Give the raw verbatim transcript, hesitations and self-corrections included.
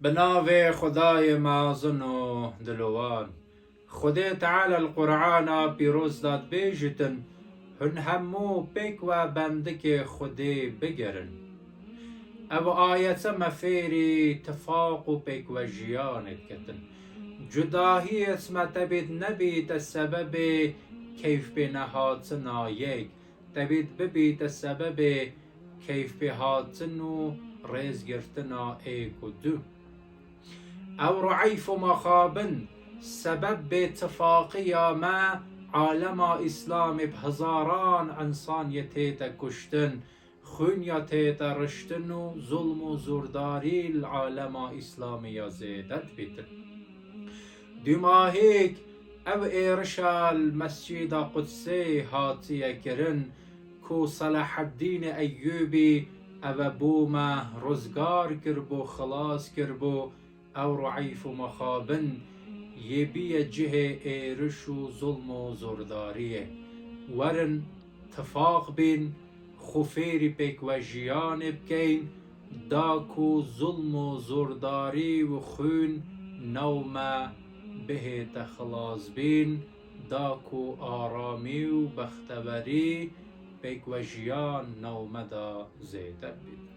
Bi navê Xwedayê mezin û dilovan. Xwedê Teala li Qur'ana pîroz de dibêjitin, hûn hemû pêk we bendikê Xwedê bigerin. Ev ayete me fêrî tifaq û pêkvejiyanê diketin. Cudahiyê me tebît nebîte sebebê keyfpênehatina yek, tebît bibîte sebebê keyfpêhatin û rêzgirtina êk û du. Ew rueyf û mexabin sebeb bêtifaqiya me alema Îslamê bi hezaran însan yê tête kuştin, xwîn ya tête riştin û zulm û zordarî li alema Îslamê ya zêde dibîtin. Dûmahîk ev êrişa li Mescîda Qudsê hatiye kirin ku Selaheddînê Eyyûbî eve bo me rizgar kiribû, xilas kiribû, ew rueyf û mexabin yê bîye cihê êriş û zulm û zordariyê. Werin tifaq bîn, xwe fêrî pêkvejiyanê bikeyn, da ku zulm û zordarî û xwîn new me bihête xilasbîn, da ku aramî û bextewerî pêkvejiyan new me de zêde bît.